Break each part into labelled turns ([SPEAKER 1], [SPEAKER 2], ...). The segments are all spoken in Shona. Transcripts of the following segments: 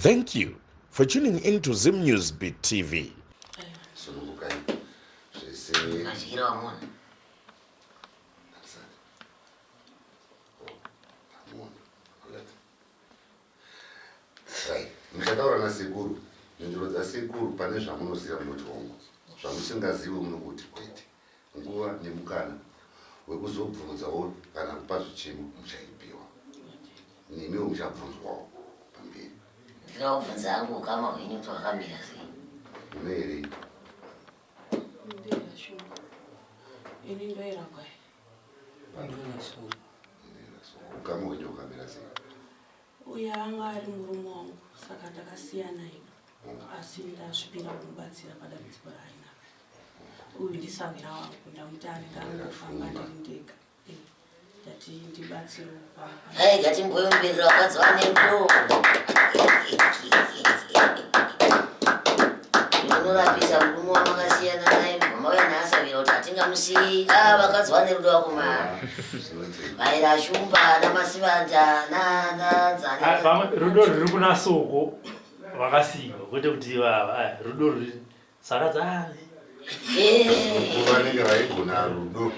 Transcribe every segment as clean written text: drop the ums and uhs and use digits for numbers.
[SPEAKER 1] Thank you for tuning in to Zim News Beat TV.
[SPEAKER 2] Sunungukai zvese.
[SPEAKER 3] Madyira wamona.
[SPEAKER 2] Right. Muchataura nasekuru, mhinduro dzasekuru pane zvamunoziva munoti hongu, zvamusingazivi munokuti kwete. Nguva nemukana wekuzobvunzawo kana kupa zvichemo muchaipiwa. Nemiwo muchabvunzwawo pamberi.
[SPEAKER 3] Ndinoda kubvunza hangu ukama hwenyu kuti hwakamira sei.
[SPEAKER 2] Mune here?
[SPEAKER 4] Ndoera shumba. Ini ndoera gwai.
[SPEAKER 5] Ndoera soko.
[SPEAKER 2] Ndoera soko. Ukama hwenyu hwakamira sei?
[SPEAKER 4] Uye anga ari murume wangu saka ndakasiyana ino asi ndazvipira kumubatsira padambudziko raainaro. Uyu ndisahwira wangu ndamuti anenge angofamba ndiri ndega. Eh, ndati ndibatsirewo pamwe.
[SPEAKER 3] Hai ngatimboyomberera vakadzi vane rudo. Unorapisa murume wamakasiyana naye mauya naasavira kuti hatingamusii. Ah, vakadzi vane rudo vakomana. Vaira Shumba naMasivanda nananzani.
[SPEAKER 6] Ah, pamwe rudo ruri kuna Soko vakasiyiwa kwete kuti ivava ah, rudo ruri saka dzave
[SPEAKER 3] Eh.
[SPEAKER 2] Vanenge vaigona rudo.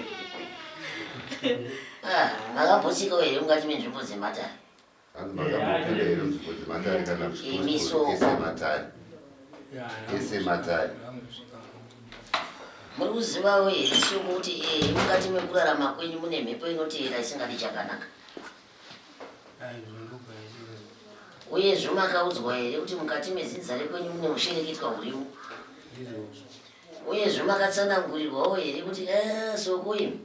[SPEAKER 3] Ah, makambotsikawo here mukati menzvimbo dzematare?
[SPEAKER 2] Hanzi makambopinda here munzvimbo dzematare kana
[SPEAKER 3] Imi
[SPEAKER 2] kuchipostori ese
[SPEAKER 3] Soko.
[SPEAKER 2] matare. Ese matare.
[SPEAKER 3] Muri kuzivawo here Soko kuti eh, mukati mekurarama kwenyu mune mhepo inoteera isingadi chakanaka? Uyezve makaudzwa here kuti mukati medzinza rekwenyu mune ushereketwa hurimo? Uyezve makatsanangurirwawo here kuti eh, Soko imi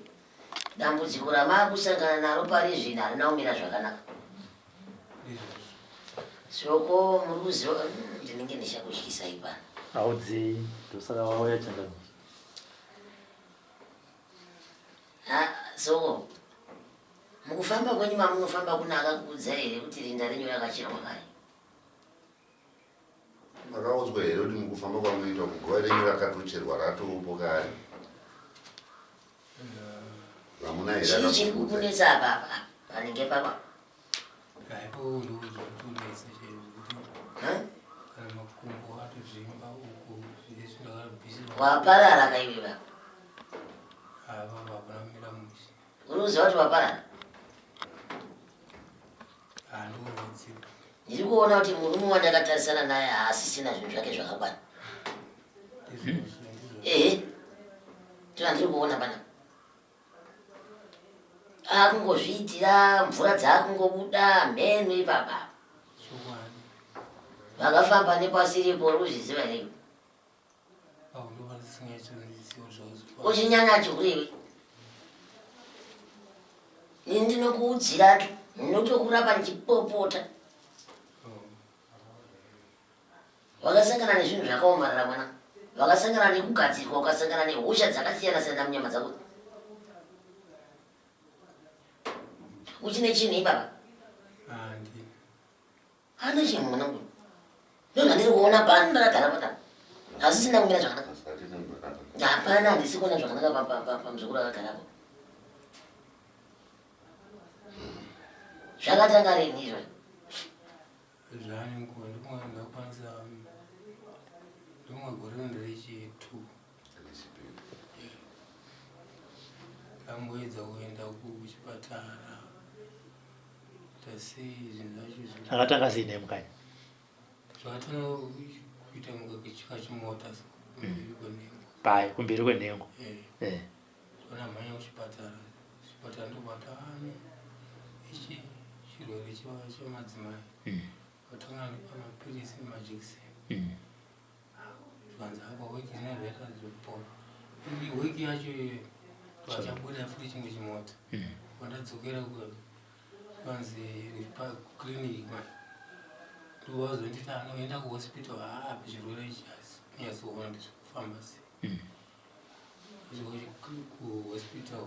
[SPEAKER 3] dambudziko ramakusangana naro pari zvino harina kumira zvakanaka? Soko muri kuziva ndinenge ndichakutyisai pano.
[SPEAKER 6] Audzei ndosaka vauya changamire.
[SPEAKER 3] Ha, Soko mukufamba kwenyu mamunofamba kuna akakuudzai here kuti rinda renyu rakacherwa kare?
[SPEAKER 2] Makaudzwa here kuti mukufamba kwamunoita uku guva renyu rakatocherwa ratopo kare? Vamuna here
[SPEAKER 3] Chii chiri
[SPEAKER 2] akakuudzai?
[SPEAKER 3] kukunetsa apa apa panenge papa?
[SPEAKER 5] Haipo ndokutonetsa chaizvo kuti
[SPEAKER 3] Ha?
[SPEAKER 5] kana makumbo atozvimba uku zvese ndakabvisirwa
[SPEAKER 3] Waparara kaiwe baba.
[SPEAKER 5] ava hapana kumira mushe.
[SPEAKER 3] Uri kuziva kuti waparara?
[SPEAKER 5] Handikurwadziwa.
[SPEAKER 3] Ndiri kuona kuti murume wandakatarisana naye haasisina zvinhu zvake zvakakwana.
[SPEAKER 5] Ndizvozvo ndizvozvo.
[SPEAKER 3] Ehe. Ndozvandiri kuona panapa. Akungozviitira mvura dzaakungobuda mheno ipapa.
[SPEAKER 5] Chokwadi.
[SPEAKER 3] Vakafamba nepasiripo uri kuzviziva here?
[SPEAKER 5] Apo ndopandisinganyatsoziva zvakazofamba.
[SPEAKER 3] Uchinyanya chihure iwe. Ini ndinokuudzira tu, ndinotokurapa ndichipopota. Wakasangana nezvinhu zvakaomarara mwana. Wakasangana nekugadzirwa, ukasangana nehosha dzakasiyana siyana munyama dzako. Uchine chinhu ipapa?
[SPEAKER 5] Handi.
[SPEAKER 3] Hana chinhu mwanangu. Ndozvandiri kuona pano ndakagara panapa. Hazvisina kumira zvakanaka. Hapana, handisi kuona zvakanaka pamuzukuru akagarapo. Zvakatanga rini izvozvo?
[SPEAKER 5] Zvane nguva ndimwe ndakwanisa ndimwe gore rechi 2. Ndamboedza kuenda kuchipatara. Tasei zvinhu zvacho zviri.
[SPEAKER 6] Akatanga sei naye mukanya?
[SPEAKER 5] Zvakatanga kuita kunge kachimota kumberi kwenhengo.
[SPEAKER 6] Pai kumberi kwenhengo.
[SPEAKER 5] Eh.
[SPEAKER 6] Eh.
[SPEAKER 5] Zvana mhanya kuchipatara. Chipatara ndobata ano ichi chirwere chemadzimai. Vatanga ndipa mapirisi nemajekiseni. Zvikanzi apa wiki ine zvaita zvekupora. Wiki yacho iyoyo vachabuda futi chimwe chimota. Vandadzokera kuya zvikanzi kuclinic manje. Ndovazonditi anoenda kuhospital haa chirwere ichi asi kunyatsoona kuti zvikufamba sei. Kuhospital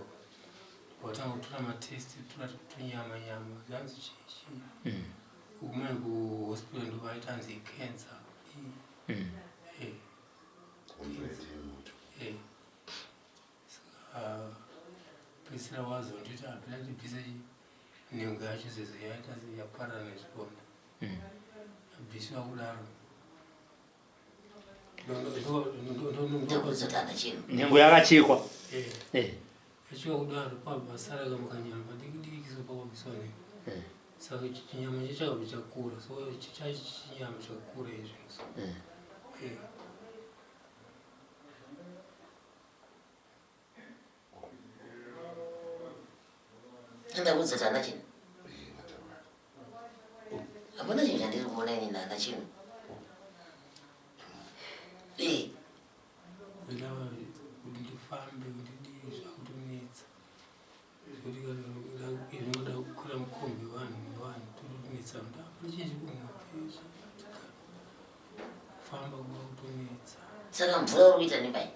[SPEAKER 5] vatanga kutora matest kutora tunyama nyama zvanzi chii chii. Uku manje kuhospital ndovaita hanzi cancer. Eh. Eh. Saka pedzisira wazonditi hapana tibvise nhengo yacho sezvo yaita yaparara nezvironda. Abvisiwa kudaro.
[SPEAKER 3] Ndakuzoti hana chinhu.
[SPEAKER 6] Nhengo yakachekwa.
[SPEAKER 5] Eh.
[SPEAKER 6] Eh.
[SPEAKER 5] Yachekwa kudaro pabva sara kamwe kanyama padiki diki so pakabviswa nhengo.
[SPEAKER 6] Eh.
[SPEAKER 5] Saka chinyama chakabva chakura. So chinyama chakakura izvi. So.
[SPEAKER 6] Eh.
[SPEAKER 5] Eh.
[SPEAKER 3] Ndakuzoti hana chinhu. Hapana chinhu chandiri kuona ini hana chinhu. Eh.
[SPEAKER 5] Ndava kuti ndifambe kuti ndidii zvakutonetsa. Zvekuti kana inoda kukwira mukombi vanhu nevanhu totonetsa kuti hapana chinhu chikunopisha. Kufamba kuva kutonetsa.
[SPEAKER 3] Saka mvura uri kuita nepai?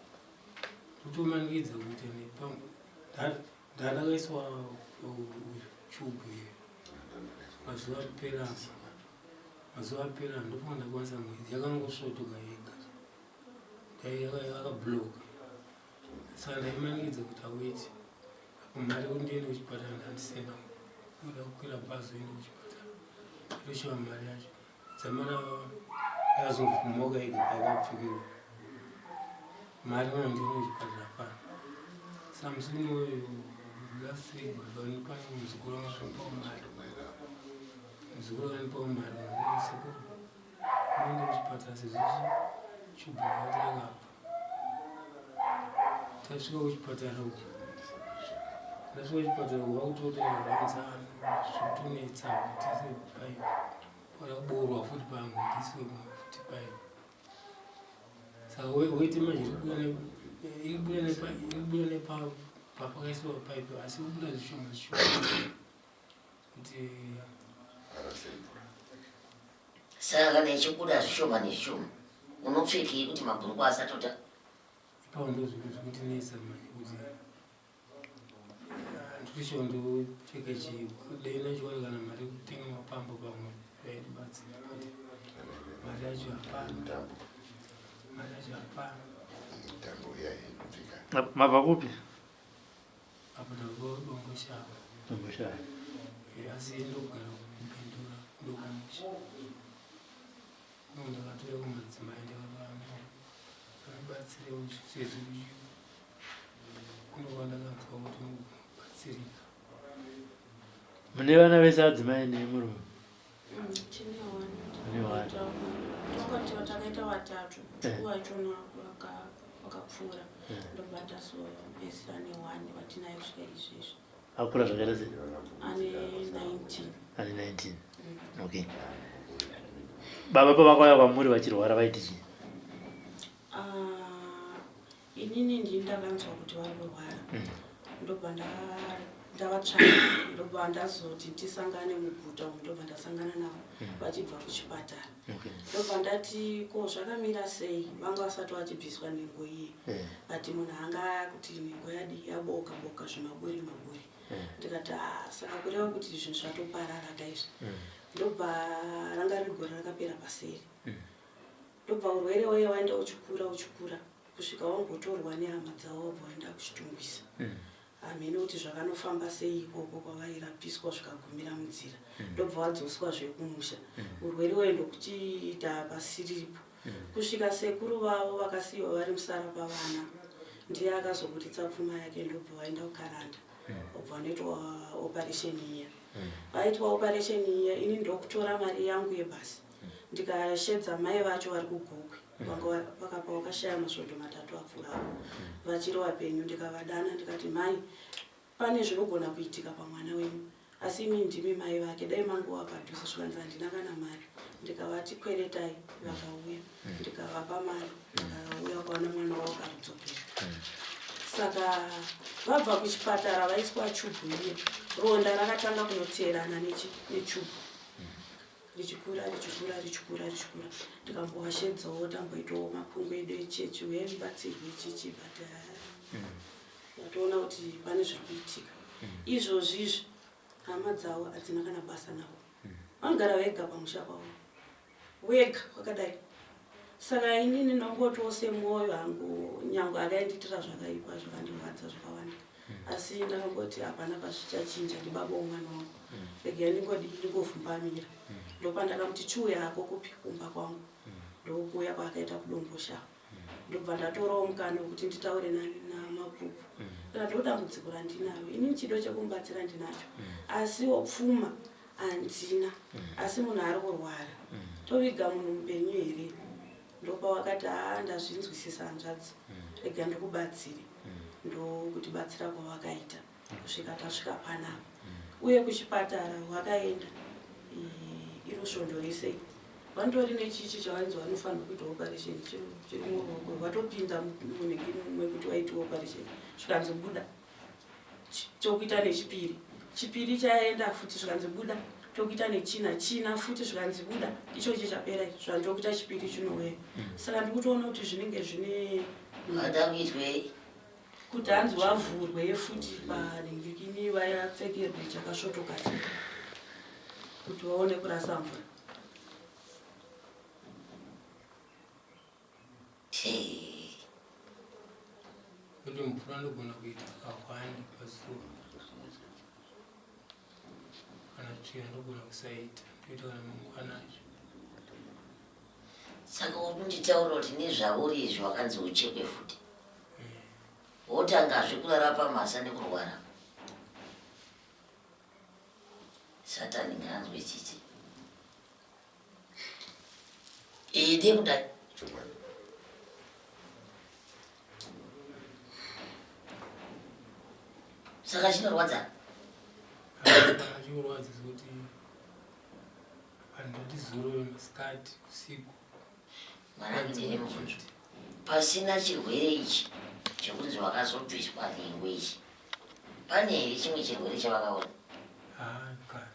[SPEAKER 5] Kutomanikidza kuita nepamwe. Ndandakaiswa chubhu iyo. Mazuva apera mazuva apera ndofunga ndakwanisa mwedzi yakangosvotoka yega. Yakabloka. Saka ndaimanikidza kuti aweti. Apo mari yekuti ndiende kuchipatara ndandisina. Kuda kukwira bhazi uende kuchipatara. Ndoshaya mari yacho. Dzamara yakazovhumuka yega pakapfekerwa. Mari manje ndiende kuchipatara pano. Saka musi unoyu last week pane muzukuru wangu akanipawo mari. Muzukuru akanipawo mari. Sekuru muende kuchipatara sezvo chubhu yakati yakabva. Tasvika kuchipatara uku. Ndasvika kuchipatara uku vakutotaura vanza zvekutonetsa kuti tiise pipe. Pada kuboorwa futi pamwe tiise futi pipe. Saka weti manje iri kubuda nepa pakaiswa pipe asi iri kubuda zvishoma zvishoma. Kuti
[SPEAKER 3] Saka kana ichibuda zvishoma nezvishoma unopfekei kuti mabhurukwa asatota?
[SPEAKER 5] Ipapo ndozvikutinetsa manje kuti handisho ndopfeka chii dai ndachiwana kana mari yekutenga mapambo pamwe yaindibatsira but mari yacho hapana. Mari yacho hapana.
[SPEAKER 6] Mabva kupi?
[SPEAKER 5] Apo ndabva Domboshava.
[SPEAKER 6] Domboshava.
[SPEAKER 5] Asi ndogara kuBindura ndokumusha. Ndakatouya kumadzimai ndikavamba vanobatsira sezvo kunova ndakanzwa kuti mubatsirika.
[SPEAKER 6] Mune vana vese adzimai nemurume?
[SPEAKER 4] Tine one.
[SPEAKER 6] Mune one.
[SPEAKER 4] Tongoti takaita vatatu.
[SPEAKER 6] Eh.
[SPEAKER 4] Two vachona vakapfuura.
[SPEAKER 6] Eh.
[SPEAKER 4] Ndobva tazopedzisira ne1 vatinaye kusvika izvezvi.
[SPEAKER 6] Akura zvakaita sei?
[SPEAKER 4] Ane 19.
[SPEAKER 6] Ane 19. Okay. Baba pavakauya kwamuri vachirwara vaiti chii?
[SPEAKER 4] Ah, inini ndini ndakanzwa kuti vari kurwara. Ndobva ndavatsvaka ndobva ndazoti tisangane muguta umu ndobva ndasangana navo vachibva kuchipatara.
[SPEAKER 6] Okay.
[SPEAKER 4] Ndobva ndati ko zvakamira sei vanga vasati vachibviswa nhengo iyi. But munhu anga kuti nhengo yadi yaboka boka zvimaburi maburi. Ndikati ah, saka kureva kuti zvinhu zvatoparara ka izvi. Ndobva ranga riri gore rakapera paseri. Ndobva urwere waye waenda uchikura uchikura kusvika wambotorwa nehama dzavo wabva waenda kuChitungwiza. Hameno kuti zvakanofamba sei ikoko kwavairapiswa zvikagumira munzira. Ndobva vadzoswa zvekumusha. Urwere waye ndokuchiita pasiripo. Kusvika sekuru vavo vakasiyiwa vari musara pavana. Ndiye akazoburitsa pfuma yake ndobva vaenda kuKaranda. Obva vanoitwa operation iya. Vaitwa operation iya ini ndokutora mari yangu yebhasi. Ndikashedza mai vacho vari kuGokwe. Vanga vakapa vakashaya masvondo matatu apfuurawo. Vachiri vapenyu ndikavadana ndikati mai pane zvinogona kuitika pamwana wenyu. Asi imi ndimi mai vake dai mangova padhuze zvikanzi handina kana mari. Ndikavati kweretai vakauya. Ndikavapa mari vakauya vakaona mwana wavo akadzokera. Saka vabva kuchipatara vaiswa chubhu iye. Ronda rakatanga kunoteerana nechubhu. Richikura richikura richikura richikura. Ndikambovashedzawo tamboitawo mapungu edu echechi uye mubatsirwe chichi but ndatoona kuti pane zviri kuitika. Izvozvi izvi hama dzavo hadzina kana basa navo. Vanogara vega pamusha pavo. Wega kwakadai. Saka inini ndongotiwo semwoyo hangu nyangwe akaindiitira zvakaipa zvakandirwadza zvakawanda. Asi ndakangoti hapana pazvichachinja ndibaba womwana wangu. Regai ndingodi ndingovhumbamira. Ndopandakamuti chiuya hako kupi kumba kwangu. Ndokuuya kwaakaita kuDomboshava. Ndobva ndatorawo mukana wekuti nditaure naMapupu. Saka ndodambudziko randinaro. Inini chido chekumubatsira ndinacho. Asiwo pfuma handina. Asi munhu ari kurwara. Toviga munhu mupenyu here? Ndopawakati haa ndazvinzwisisa hanzvadzi. Rega ndikubatsire. Ndokutibatsira kwavakaita kusvika tasvika panapa. Uye kuchipatara vakaenda iro svondo rese vanotori nechichi chavanzi vanofanirwa kuita operation chiri muruoko vatopinda munenge mekuti vaitiwe operation zvikanzi buda tokuita nechipiri chipiri chaenda futi zvikanzi buda tokuita nechina china futi zvikanzi buda ichochi chapera zvanzi tokuita chipiri chinouya saka ndikutoona kuti zvinenge zvine
[SPEAKER 3] Vada kuitwei?
[SPEAKER 4] Kuti hanzi vavhurwe futi panhingirikini vapfekerwe chakasvotoka chii kuti vaone kurasa mvura.
[SPEAKER 5] Kuti mvura ndogona kuita kahwani pazuva kana tsvina ndogona kusaita ndoita kana mangwana acho.
[SPEAKER 3] Saka uri kunditaurira kuti nezvauri izvi wakanzi uchekwe futi wotangazve kurara pamhasa nekurwara. Satani ngaanzwe tsitsi. Ede kudai. Saka chinorwadza?
[SPEAKER 5] Chinorwadza zvekuti Vanhu ndatizorore masikati usiku.
[SPEAKER 3] Mwanangu ndine mubvunzo. Pasina chirwere ichi chekunzi wakazobviswa nhengo ichi, pane here chimwe chirwere chavakaona?
[SPEAKER 5] Haa, kana.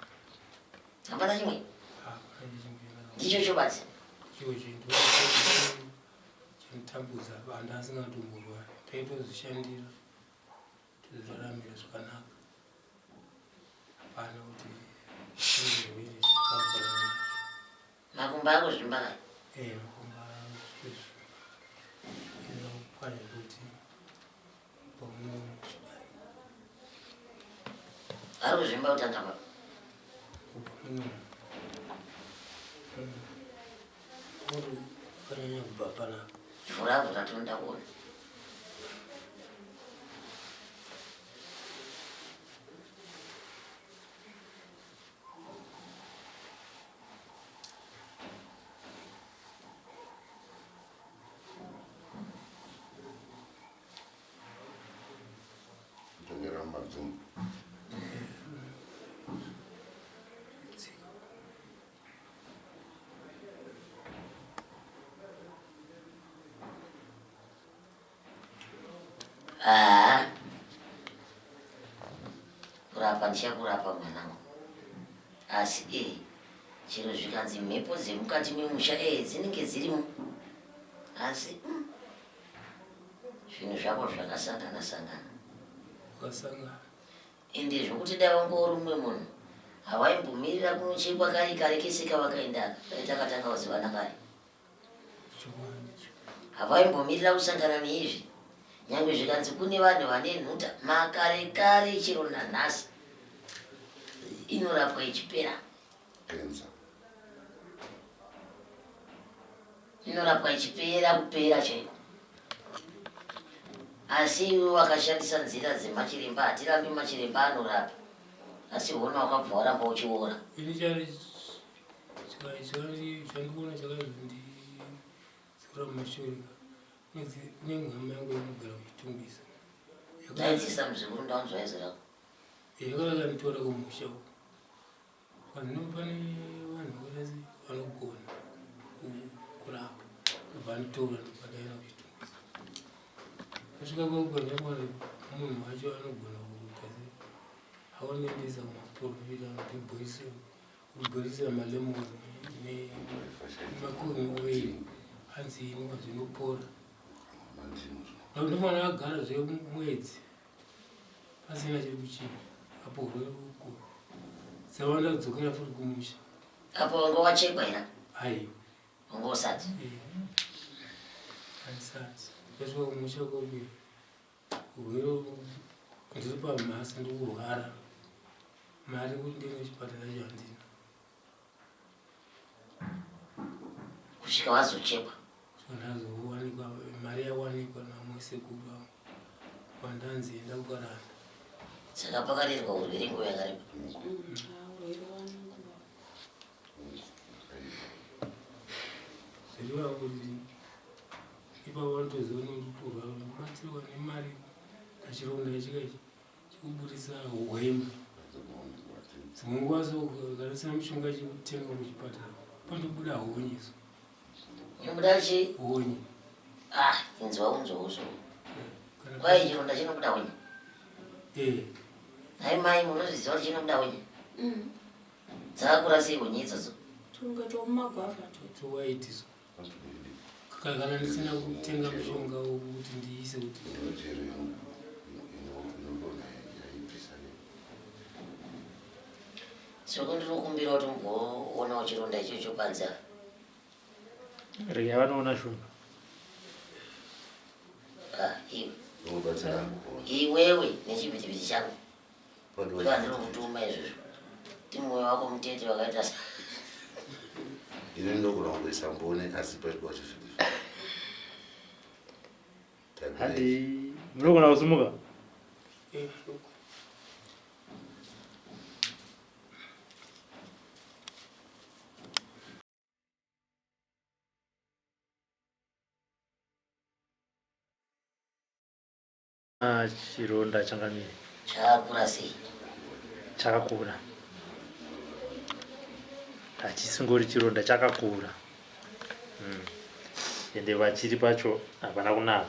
[SPEAKER 3] Hapana chimwe?
[SPEAKER 5] Hapana chimwe.
[SPEAKER 3] Ndicho chobatsi?
[SPEAKER 5] Ndicho chintu chinotambudza vanhu asingatomborwari. Taitozvishandira tozviraramira zvakanaka. Hapana kuti zvirwere zvakafanana.
[SPEAKER 3] Makumbo ako zvimba kai?
[SPEAKER 5] Eh, makumbo ako inokwana kuti paunochidai.
[SPEAKER 3] Ari kuzvimba kutanga pa?
[SPEAKER 5] Kanyanya kubva panapa.
[SPEAKER 3] Vhura vhura tinoda kuona. Haa kurapa ndichakurapa mwanangu asi e chero zvikanzi mhepo dzemukati memusha e dzinenge dzirimo asi zvinhu zvako zvakasangana sangana
[SPEAKER 5] Zvakasangana.
[SPEAKER 3] Ende zvokuti dai wanga uri umwe munhu hawaimbomirira kunochekwa kari kare kese kavakaenda dai takatanga kuzivana kare. Havaimbomirira kusangana neizvi nyangwe zvikanzi kune vanhu vane nhuta makare kare chero nanhasi inorapwa ichipera. Inorapwa ichipera kupera chaiko. Asi iwe wakashandisa nzira dzemachiremba hatirambi machiremba anorapa asi hona wakabva waramba uchiora.
[SPEAKER 5] Ini chandikuona chakazondidzora mumashure ka kune hama yangu inogara kuchitungwiza.
[SPEAKER 3] Daidzisa muzukuru ndaunzwa izwi rako.
[SPEAKER 5] Yakanga yakanditora kumusha uko. Vanhu pane vanhu vakaita se vanogona kurapa ndobva anditora ndobva ndaenda kuchitungwiza. Ndasvika kwauko ndakaona munhu wacho anogona kuita se akandiendesa kumaporofita anondibhoisa Kubudisa malemon nemacoin oil hanzi inwa zvinopora. Ndinofanira kugara zvemwedzi pasina chiri kuchinja apo urwere ukura. Saka ndadzokera futi kumusha.
[SPEAKER 3] Apo wanga wachekwa here?
[SPEAKER 5] Aiwa.
[SPEAKER 3] Wanga usati?
[SPEAKER 5] Eh. Handisati. Ndasvika kumusha kwakwe urwere ndiri pamhasi ndikurwara. Mari kuti ndiende kuchipatara yacho handina.
[SPEAKER 3] Kusvika wazochekwa.
[SPEAKER 5] Ndazowanikwa mari yawanikwa namwe sekuru vangu vandanzi enda kukaranda.
[SPEAKER 3] Saka pakarirwa urwere nguva yakareba.
[SPEAKER 4] Urwere wangu.
[SPEAKER 5] Zvireva kuti ipapo vanotoziva nekutorwa kubatsirwa nemari kachironda ichika ichi chikuburitsa hwema. Dzimwe nguva so kana usina mushonga chekutenga kuchipatara panobuda honye so.
[SPEAKER 3] Inobuda chi?
[SPEAKER 5] Honye.
[SPEAKER 3] Ah, inzwa unzwa uzvo. Kwai chironda chinobuda honye.
[SPEAKER 5] Eh.
[SPEAKER 3] Nhai mai munozviziva kuti chinobuda honye? Dzakakura sei honye idzodzo?
[SPEAKER 4] Tunga twomumagwavha tu.
[SPEAKER 5] Tuwaiti so. Kana ndisina kutenga mushonga wokuti ndiise kuti.
[SPEAKER 3] Soko ndinokumbira kuti mugoonawo chironda ichocho panze apa.
[SPEAKER 6] Rega vanoona shumba.
[SPEAKER 3] Ah, iwe. Iwewe nechivhitivhiti chako. Ndozvandinokutuma izvozvo. Ti mwoyo wako mutete wakaita sa.
[SPEAKER 2] Ini ndinogona kungoisa mboni asi pachikuva chivhitivhiti.
[SPEAKER 6] Handi munogona kusimuka.
[SPEAKER 5] Eh,
[SPEAKER 6] Ah, chironda changamire.
[SPEAKER 3] Chakakura sei?
[SPEAKER 6] Chakakura. Hachisingori chironda chakakura. Ende vachiri pacho hapana kunaka.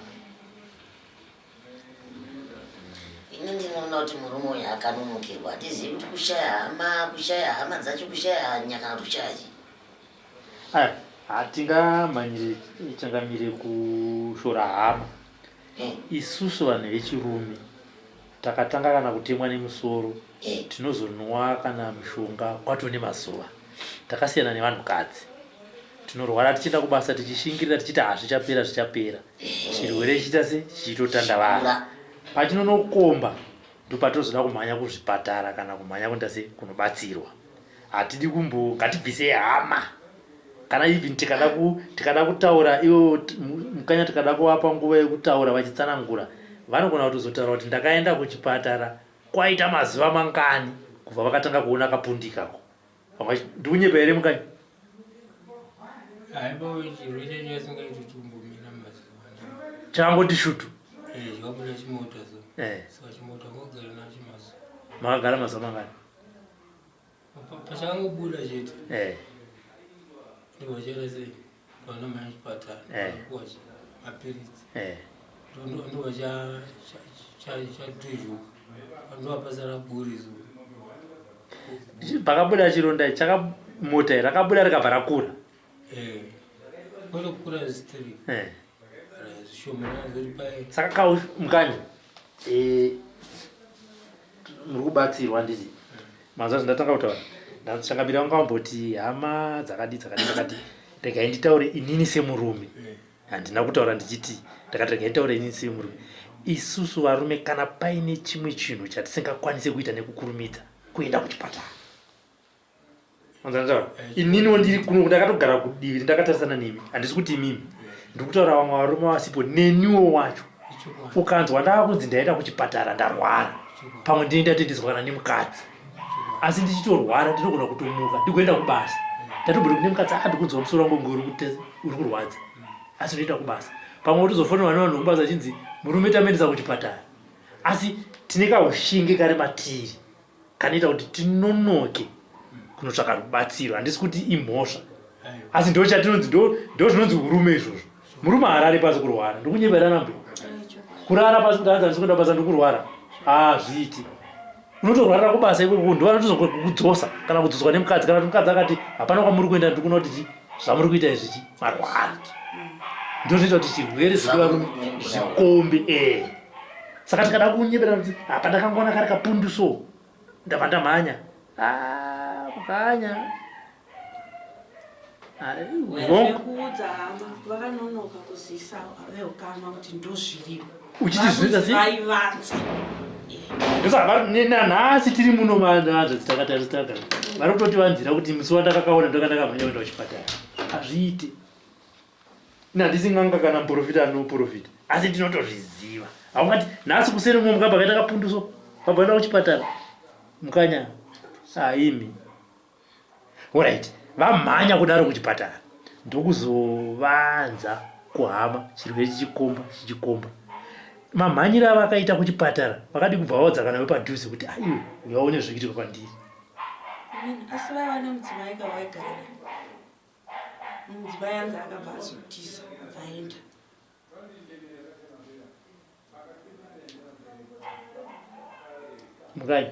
[SPEAKER 3] Ini ndinoona kuti murume uyu akanonokirwa. Handizivi kuti kushaya hama, kushaya hama dzacho, kushaya hanya kana kuti kushaya chii.
[SPEAKER 6] Aya, hatingamhanyire changamire kushora hama. Isusu vanhu vechirume takatanga kana kutemwa nemusoro tinozonwa kana mishonga kwatone mazuva. Takasiyana nevanhukadzi. Tinorwara tichienda kubasa tichishingirira tichiti hazvichapera zvichapera. Chirwere chichiita se chichitotandavara. Pachinonokomba ndopatinozoda kumhanya kuzvipatara kana kumhanya kuenda se kunobatsirwa. Hatidi kumbo ngatibvisei hama. Kana even tikada ku tikada kutaura ivo mukanya tikada kuvapa nguva yekutaura vachitsanangura vanogona kutozotaura kuti ndakaenda kuchipatara kwaita mazuva mangani kubva vakatanga kuona kapundi ikako. Ndikunyepa here mukanya? Chakangoti shutu.
[SPEAKER 5] Eh.
[SPEAKER 6] Makagara mazuva mangani?
[SPEAKER 5] Pachangobuda chete.
[SPEAKER 6] Eh.
[SPEAKER 5] Ndibva sei vanomhanya chipatara
[SPEAKER 6] Eh.
[SPEAKER 5] kuwa mapiritsi.
[SPEAKER 6] Eh.
[SPEAKER 5] Ndobva chatuzhuka. Ndobva pasara buri zuva.
[SPEAKER 6] Pakabuda chironda chakamota here rakabuda rikabva rakura.
[SPEAKER 5] Eh. Kwete kukura zvisiri.
[SPEAKER 6] Eh.
[SPEAKER 5] Zvishoma zviri pai.
[SPEAKER 6] Saka kau mukanya. Eh muri kubatsirwa nditi. Manzwa zvandatanga kutaura. Ndachangamira vanga vamboti hama dzakadi dzakadi dzakadi. Regai nditaure inini semurume. Handina kutaura ndichiti ndakati regai nditaure inini semurume. Isusu varume kana paine chimwe chinhu chatisingakwanise kuita nekukurumidza kuenda kuchipatara. Manzwa ininiwo ndiri kuno ndakatogara kudivi ndakatarisana nemi. Handisi kuti imimi. Ndiri kutaura vamwe varume vasipo neniwo wacho. Ukanzwa ndaakunzi ndaenda kuchipatara ndarwara. Pamwe ndini ndatendeswa kana nemukadzi. Asi ndichitorwara ndinogona kutomuka ndigoenda kubasa. Ndatomboti kune mukadzi akandikunzwa musoro wangu kunge uri kurwadza. Asi ndoenda kubasa. Pamwe wotozofonerwa nevanhu vekubasa achinzi murume tamuendesa kuchipatara. Asi tine kaushinge kari matiri kanoita kuti tinonoke kunotsvaka rubatsiro. Handisi kuti imhosva. Asi ndo chatinonzi ndo zvinonzi urume izvozvo. Murume haarari pasi kurwara. Ndikunyepera nambe. Kurara pasi kuti hanzi handisi kuenda kubasa ndikurwara. Hazviiti. Unotorwarira kubasa ikoko ndo vanotozokudzosa kana kudzoswa nemukadzi kana kuti mukadzi akati hapana kwamuri kuenda ndiri kuona kuti chi zvamuri kuita izvi chi marwara. Ndo zvinoita kuti chirwere zviri varume zvikombe eh. Saka tikada kunyepera kuti apa ndakangoona kari kapundu so ndabva ndamhanya. Ah, mukanya.
[SPEAKER 4] Vekuudza hama vakanonoka kuzivisa veukama kuti ndozviripo.
[SPEAKER 6] Uchiti zvinoita sei?
[SPEAKER 4] Vaivanza.
[SPEAKER 6] Ndosaka nanhasi tiri muno manhanzvadzi takatarisa takagara. Vari kutotivanzira kuti musi wandakakaona ndokandakambanya kuenda kuchipatara. Hazviiti. Ini handisi n'anga kana muprofita anoprofita, asi ndinotozviziva. Haungati nhasi kuseni mumwe mukabva kaita kapunduso, kabva enda kuchipatara. Mukanya aimi. Alright, vamhanya kudaro kuchipatara ndokuzovanza kuhama chirwere chichikomba chichikomba. Mamhanyiro avakaita kuchipatara vakadi kubva vaudza kana vepadhuze kuti aiwe uya une zviri kuitika kwandiri.
[SPEAKER 4] Asi vaiva nemudzimai ka waigara naye. Mudzimai anzi akabva azotiza abva aenda.
[SPEAKER 6] Mukai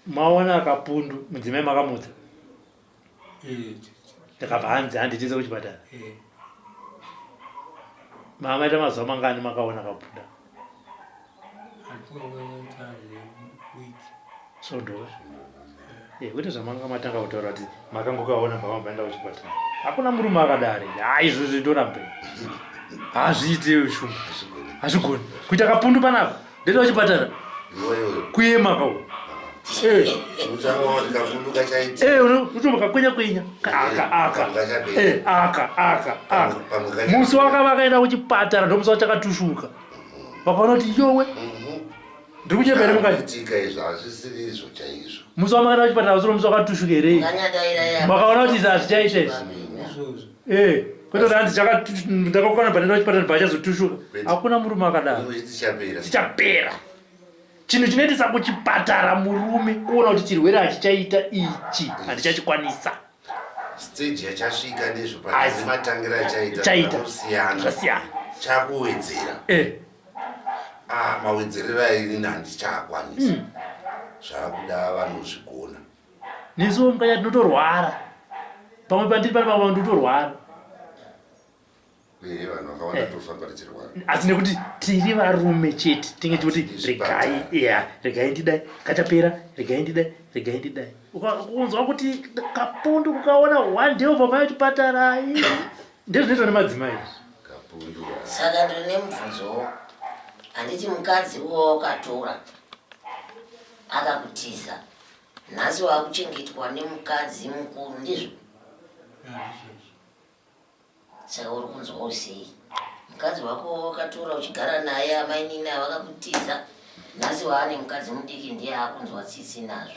[SPEAKER 6] maona akapundu mudzimai makamutsa
[SPEAKER 5] Eh,
[SPEAKER 6] ndakabva hanzi handitize kuchipatara
[SPEAKER 5] eh.
[SPEAKER 6] mamaita mazuva mangani makaona akapunda svondo eh, kwete zvamanga matanga kutaura kuti makangokaona bva mambaenda kuchipatara hakuna murume akadari ha izvozvi ndorambei hazviite shumba hazvigoni kuita kapundu panapa ndoenda kuchipatara kuyema kau eh. eh, utomba kakwenya kwenya aka aka aka aka aka musi wakava akaenda kuchipatara ndomusi wachakatushuka vakaona kuti yowe mhm. ndiri kunyepa here
[SPEAKER 2] mukaitika izvo hazvisiri izvo chaizvo
[SPEAKER 6] musi wamakaenda kuchipatara usiro musi wakatushuka here makaona kuti izvi hazvichaita izvi eh, kwete kuti hanzi ndakakwana bva ndaenda kuchipatara bva achazotushuka hakuna murume akadaro chichapera chinhu chinoitisa kuchipatara murume kuona kuti chirwere hachichaita ichi handichachikwanisa
[SPEAKER 2] stage yachasvika ndizvo pane matangira achaita
[SPEAKER 6] chaita
[SPEAKER 2] zvasiyana
[SPEAKER 6] zvasiyana
[SPEAKER 2] chakuwedzera
[SPEAKER 6] eh
[SPEAKER 2] ah mawedzerero aini handichakwanisa mm. zvakuda vanozvigona
[SPEAKER 6] nesuwo mukanya tinotorwara pamwe pandiri pane pamwe ndinotorwara
[SPEAKER 2] Eh, vanhu vakawanda eh. tofamba tichirwara
[SPEAKER 6] asi nekuti tiri varume chete tinge tichikuti regai ya regai ndidai kachapera regai ndidai regai ndidai ukunzwa kuti kapundu kukaona one day obva mai chipatara ndezvinoitwa nemadzimai
[SPEAKER 2] kapundu
[SPEAKER 3] saka ndine mubvunzowo handiti mukadzi uwo wakatora akakutiza nhasi wakuchengetwa nemukadzi mukuru ndizvo Saka uri kunzwawo sei? Mukadzi wako wakatora uchigara naye amainini avakakutiza nhasi waane mukadzi mudiki ndiye akunzwa tsitsi nazvo.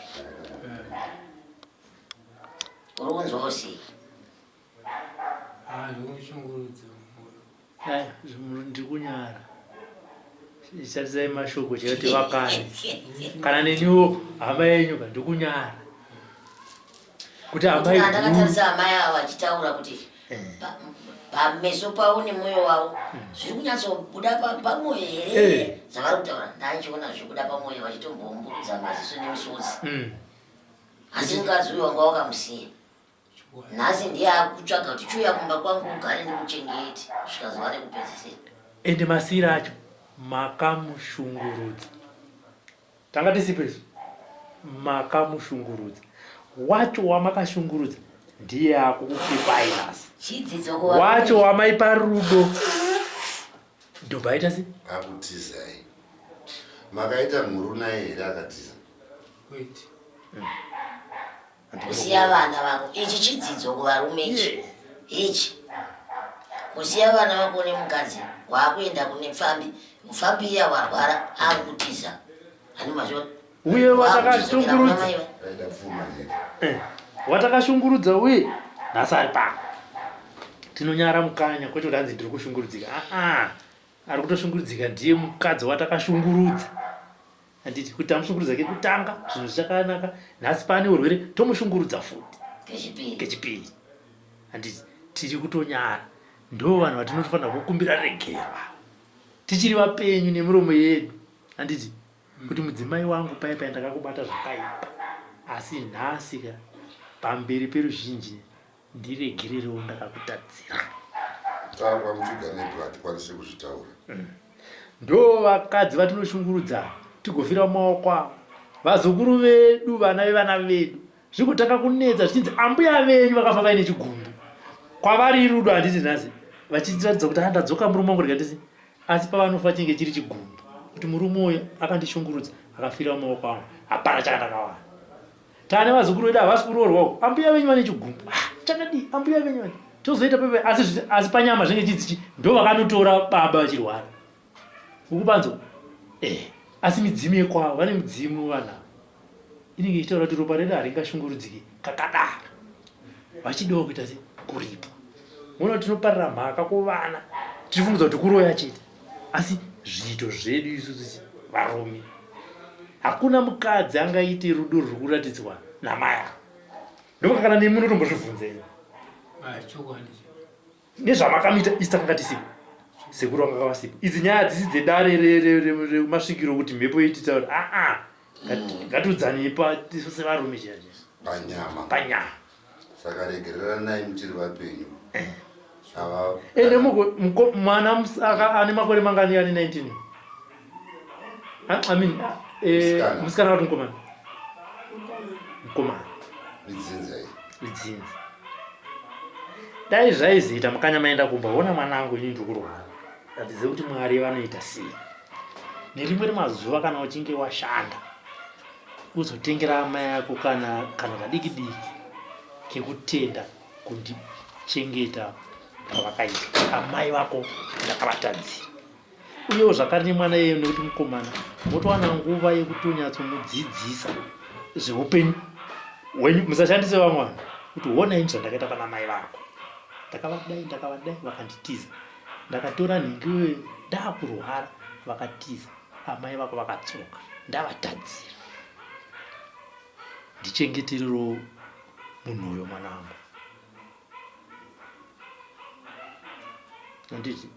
[SPEAKER 3] Uri kunzwawo sei?
[SPEAKER 5] Ah, zvinoshungurudza mwoyo.
[SPEAKER 6] Ai, ndiri kunyara. Shandisai mashoko chaiyo tivakane. Kana neniwo hama yenyu ka ndikunyara. Kuti amai
[SPEAKER 3] guru. Ndakatarisa amai ava vachitaura kuti eh. pameso pavo nemwoyo wavo hmm. zviri kunyatsobuda pamwoyo here eh. zvavari kutaura ndanchiona zvikuda pamwoyo vachitomboumburudza maziso nemisodzi hmm. asi mukadzi uyo wanga wakamusiya Nhasi ndiye akutsvaga kuti chiuya kumba kwangu ugare ndikuchengete kusvika zuva rekupedzisira.
[SPEAKER 6] Ende masira acho makamushungurudza. Tanga tisipo isu. Makamushungurudza. Wacho wamakashungurudza ndiye akukukepai nhasi.
[SPEAKER 3] Chidzidzo kuva.
[SPEAKER 6] Wacho wamaipa rudo. Ndobva aita sei?
[SPEAKER 2] Akutizai. Makaita mhuru naye here akatiza?
[SPEAKER 5] Wait.
[SPEAKER 3] Kusiya vana vako ichi chidzidzo kuvarume ichi ichi kusiya vana vako nemukadzi waakuenda kune pfambi pfambi iya warwara akukutiza ani mazviona
[SPEAKER 6] uye watakashungurudza eh, watakashungurudza uye nhasi ari pano tinonyara mukanya kwete kuti hanzi ndiri kushungurudzika aa ari kutoshungurudzika ndiye mukadzi watakashungurudza Handiti kuti tamushungurudza kekutanga zvinhu zvichakanaka nhasi paane urwere tomushungurudza futi kechipiri. Handiti tiri kutonyara ndo vanhu vatinotofanira kukumbira regerwa tichiri vapenyu nemiromo yedu handiti kuti mudzimai wangu paye paye ndakakubata zvakaipa asi nhasi ka pamberi peruzhinji Ndiregererewo ndakakutadzira.
[SPEAKER 2] Tawa muchiga nepo hatikwanise kuzvitaura.
[SPEAKER 6] Mm. Ndo vakadzi vatinoshungurudza tigofira mumaoko avo. Vazukuru vedu vana vevana vedu zvigotanga kunetsa zvichinzi ambuya venyu vakafa vaine chigumbu. Kwavari rudo handiti nhasi vachitiratidza kuti andadzoka murume wangu rega ndisi asi pavanofa chinge chiri chigumbu kuti murume uyu akandishungurudza akafira mumaoko angu hapana chakandakawana. Tane vazukuru vedu havasi kuroorwa uko. Ambuya venyu vane chigumbu. Ah, chakadii? Ambuya venyu vane. Tozoita pepe asi asi panyama zvinge chidzichi ndo vakanotora baba vachirwara. Ukubanzo? Eh, asi midzimu yekwavo vane midzimu vana. Inenge ichitaura kuti ropa redu haringashungurudziki kakadaro. Vachidawo kuita se kuripwa. Muona tinoparira mhaka kuvana tichifungudza kuti kuroya chete. Asi zviito zvedu isusu varume. Hakuna mukadzi angaite rudo ruri kuratidzwa namai ava. Ndofunga kana nemi munotombozvibvunzei.
[SPEAKER 5] Ah, chokwadi.
[SPEAKER 6] Nezvamakamita isu takanga tisipo. Sekuru vanga vasipo. Idzi nyaya dzisi dzedare remasvikiro kuti mhepo ititaura. Ah ah. Ngatiudzanei pa tisu sevarume chiya chiya.
[SPEAKER 2] Panyama.
[SPEAKER 6] Panyama.
[SPEAKER 2] Saka regereranai muchiri vapenyu.
[SPEAKER 6] Eh.
[SPEAKER 2] Ava.
[SPEAKER 6] Ende muko mwana ane makore mangani ane 19? Ah, I mean, eh, musikana wati mukomana? Mukomana.
[SPEAKER 2] Idzinza iyi.
[SPEAKER 6] Idzinza. Dai zvaizoita mukanya maenda kumba, ona mwanangu ini ndiri kurwara. Ratidze kuti Mwari vanoita sei. Nerimwe remazuva kana uchinge washanda uzotengera amai ako kana kana kadiki diki kekutenda kundichengeta pavakaita amai vako ndakavatadzira. Uyewo zvakare nemwana iyeyo nekuti mukomana motowana nguva yekutonyatsomudzidzisa zveupenyu hwenyu musashandise vamwe vanhu kuti hona ini zvandakaita pana mai vako ndakavadai ndakavadai vakanditiza ndakatora nhingi iyoyo ndakurwara vakatiza amai vako vakatsoka ndavatadzira ndichengeterero munhu uyo mwana wangu Handiti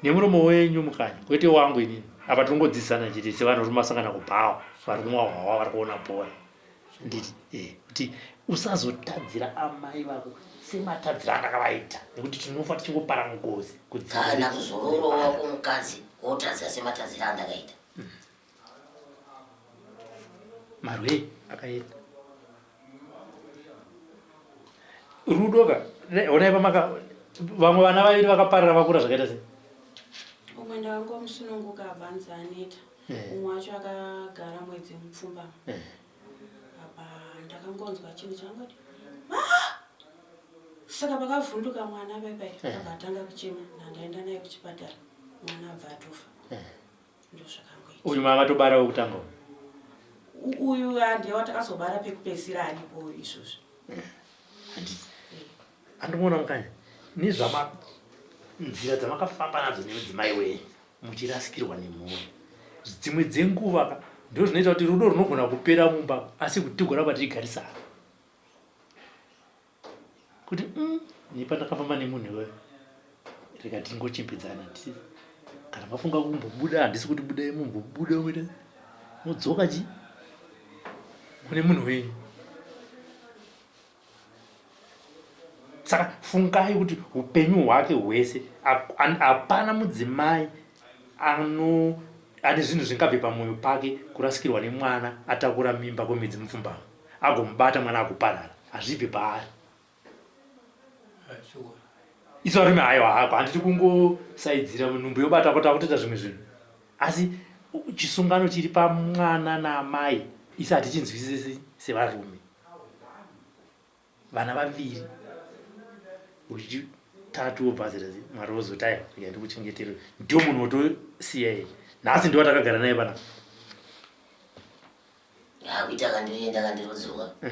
[SPEAKER 6] nemuromo wenyu mukanya kwete wangu inini apa tinongodzidzisana chete sevanhu vari masangana kubhawa vari kumwa hwawa vari kuona bhora nditi eh, kuti usazotadzira amai vako sematadzira andakavaita nekuti tinofa tichingopara ngozi
[SPEAKER 3] kana kuzororo wako mukadzi wotadzira sematadzira andakaita
[SPEAKER 6] Marwei akaenda. Rudo ka honai pamaka vamwe vana vaviri vakaparara vakura zvakaita sei?
[SPEAKER 4] Umwe ndakangomusununguka abvanzi aneta. Eh. Umwe wacho akagara mwedzi mupfumbamwe. Eh. Apa ndakangonzwa chinhu changoti ah! Saka pakavhunduka mwana paipai eh. akabva atanga kuchema ndandaenda naye kuchipatara mwana abva atofa.
[SPEAKER 6] Uyu mama tobara wekutanga
[SPEAKER 4] uyu. Uyu ah, ndiye watakazobara pekupedzisira aripo izvozvi.
[SPEAKER 6] Handiti. Andimoona mukanya nezvama nzira dzamakafamba nadzo nemudzimai wenyu muchirasikirwa nemhuri. Dzimwe dzenguva ka ndozvinoita kuti rudo runogona kupera mumba asi kuti tigoramba tichigarisana. Kuti mm, ini pandakafamba nemunhu iwewe rega tingochembedzana ti kana mafunga kumbobuda handisi kuti budai mumbobuda moita modzoka chi kune munhu wenyu saka fungai kuti upenyu hwake hwese hapana mudzimai ano ane zvinhu zvingabve pamwoyo pake kurasikirwa nemwana atakura mimba kwemwedzi mupfumbamwe agomubata mwana agoparara hazvibve paari isu varume haiwa hako handiti kungosaidzira nhumbu yobata ko takutoita zvimwe zvinhu asi chisungano chiri pamwana naamai isu hatichinzwisisi sevarume vana vaviri wechitatu wobva azita mwari wozoti aiwa rega ndikuchengetere ndio munhu wotosiya iye nhasi ndiwo takagara naye panapa
[SPEAKER 3] Akuita akandienda akandirodzoka. Mm.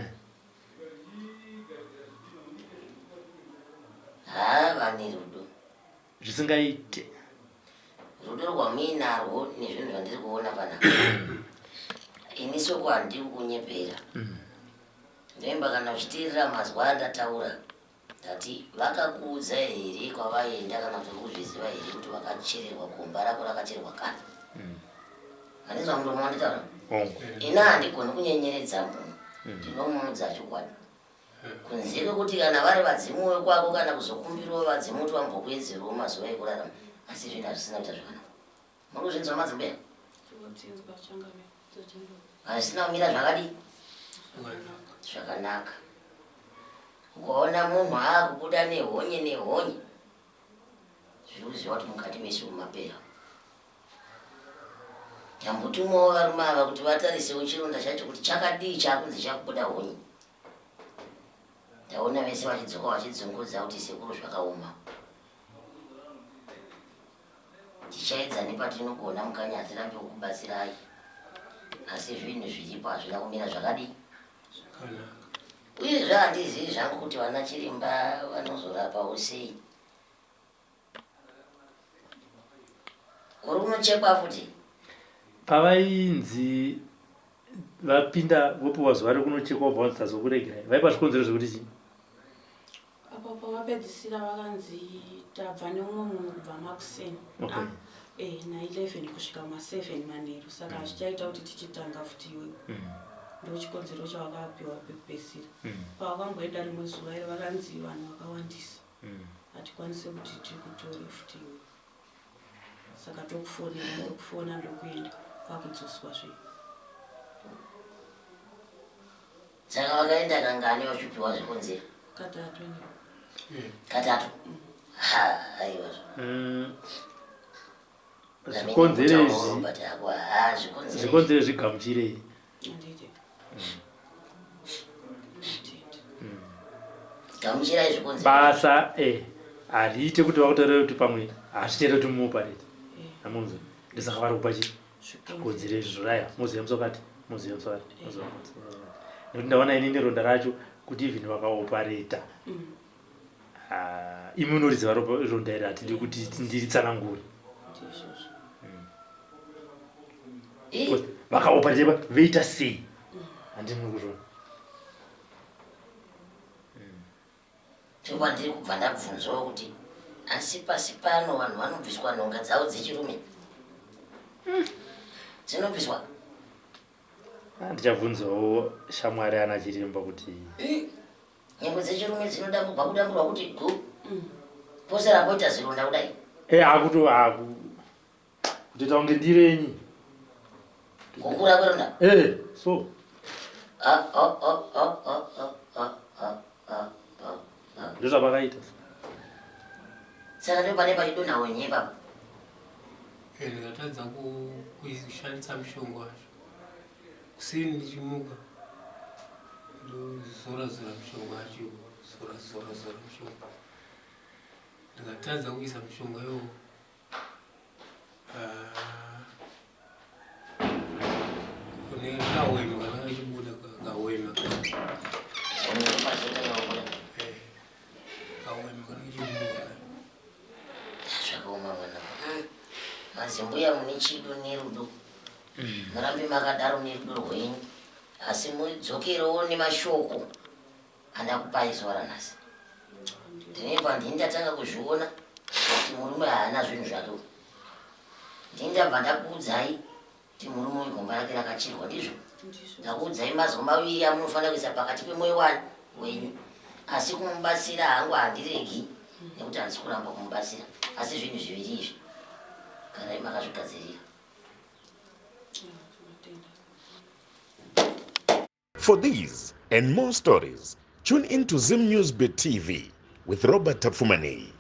[SPEAKER 3] Haa vane rudo.
[SPEAKER 6] Zvisingaite.
[SPEAKER 3] Rudo rwamuinarwo nezvinhu zvandiri kuona panapa. Ini soko handiri kukunyepera. Mm. Ndinoimba kana uchiteerera mazwa andataura. Ndati vakakuudza here kwavaienda kana kuti urikuzviziva here kuti wakachererwa gomba rako rakacherwa kare? Handinzwa muromo wanditaura. Ini handigoni kunyenyeredza munhu. Ndinomuudza chokwadi. Kunze kwekuti kana vari vadzimu vekwako kana kuzokumbirawo vadzimu kuti vambokuedzerewo mazuva ekurarama asi zvinhu hazvisina kuita zvakanaka. Muri kuzvinzwa madzimbuya? Hazvisina kumira zvakadii? Zvakanaka. Ukaona munhu akubuda nehonye nehonye zviri kuziva kuti mukati mese mumapera. Tambotumawo varume ava kuti vatarisewo chironda chacho kuti chakadii chakunzi chakubuda honye. Taona vese vachidzoka vachidzungudza kuti sekuru zvakaoma. Tichaedza nepatinogona mukanya hatirambe kukubatsirai asi zvinhu zviripo hazvina kumira zvakadii.
[SPEAKER 5] Zvakanaka.
[SPEAKER 3] Uyezve handizivi zvangu kuti vana chiremba vanozorapawo sei. Uri unochekwa futi?
[SPEAKER 6] Pavainzi vapinda vopiwa zuva rekunochekwa vobva vanzi tazokuregerai vaipa zvikonzero zvekuti chii?
[SPEAKER 4] Apo pavapedzisira vakanzi tabva neumwe munhu kubva makuseni.
[SPEAKER 6] Okay.
[SPEAKER 4] Ah, eh, na 11 kusvika ma7 manheru saka hazvichaita kuti tichitanga futi iwewe. Ndochikonzero chavakapiwa pekupedzisira. Pavakamboenda rimwe zuva iri vakanzi vanhu vakawandisa. Hatikwanise kuti tikutore futi iwewe. Saka tokufonera ndokufona ndokuenda kwakudzoswa zve.
[SPEAKER 3] Saka vakaenda kangani vachipiwa zvikonzero?
[SPEAKER 4] Katatu ine.
[SPEAKER 3] Katatu. Ha, aiwa.
[SPEAKER 6] Zvikonzero izvi
[SPEAKER 3] Robert ako ha zvikonzero.
[SPEAKER 6] zvikonzero zvigamuchirei.
[SPEAKER 4] Handiti. Handiti.
[SPEAKER 3] Gamuchirai zvikonzero.
[SPEAKER 6] Basa hariite kuti vakutaurire kuti pamwe hazvichaita kuti muoparate. Amunzwa? Ndosaka vari kupa chi zvikonzero izvi zvoraya moziva musakati moziva musakati moziva musakati. Nekuti ndaona inini ronda racho kuti even vakaopareta ah, imi unoriziva ronda iri hatidi kuti ndiritsanangure.
[SPEAKER 4] Ndizvozvo.
[SPEAKER 3] Ih,
[SPEAKER 6] Vakaopareta voita sei? Handini kuzviona.
[SPEAKER 3] Ndokwa ndiri kubva ndabvunzwawo kuti asi pasi pano vanhu vanobviswa nhonga dzavo dzechirume. Dzinobviswa.
[SPEAKER 6] Ah, ndichabvunzawo shamwari ana chiremba kuti
[SPEAKER 3] Nhengo dzechirume dzinodamburwa kudamburwa kuti gu. Pose rapoita zironda kudai.
[SPEAKER 6] Akuto aku kutoita kunge ndirenyi.
[SPEAKER 3] Kukura kweronda.
[SPEAKER 6] So
[SPEAKER 3] Ah, ah, ah, ah, ah, ah, ah, ah, ah, ah, ah.
[SPEAKER 6] ndozvavakaita.
[SPEAKER 3] Saka ndo pane pachidonha honye ipapo.
[SPEAKER 5] Ndikatadza kushandisa mushonga wacho. Kuseni ndichimuka ndozora zora mushonga wacho, zora zora zora mushonga. Ndikatadza kuisa mushonga iwowo. Kune kahwema kana kachibuda kahwema.
[SPEAKER 3] Honye pazotanga kubuda.
[SPEAKER 5] Kahwema kana kachibuda.
[SPEAKER 3] Zvakaoma mwana. Mazimbuya mune chido nerudo. Murambe makadaro nerudo rwenyu. Asi mudzokerewo nemashoko andakupai zuva ranhasi. Ndinebva ndini ndatanga kuzviona kuti murume haana zvinhu zvake. Ndini ndabva ndakuudzai kuti murume uyu gomba rake rakachirwa ndizvo.
[SPEAKER 4] Ndizvo.
[SPEAKER 3] Ndakuudzai mazuva maviri amunofanira kuisa pakati pemwoyo wenyu. Asi kumubatsira hangu handiregi nekuti handisi kuramba kumubatsira. Asi zvinhu zviviri izvi garai makazvigadzirira.
[SPEAKER 4] Tinotenda.
[SPEAKER 1] For these and more stories, tune in to Zim News Bit TV with Robert Tafumani.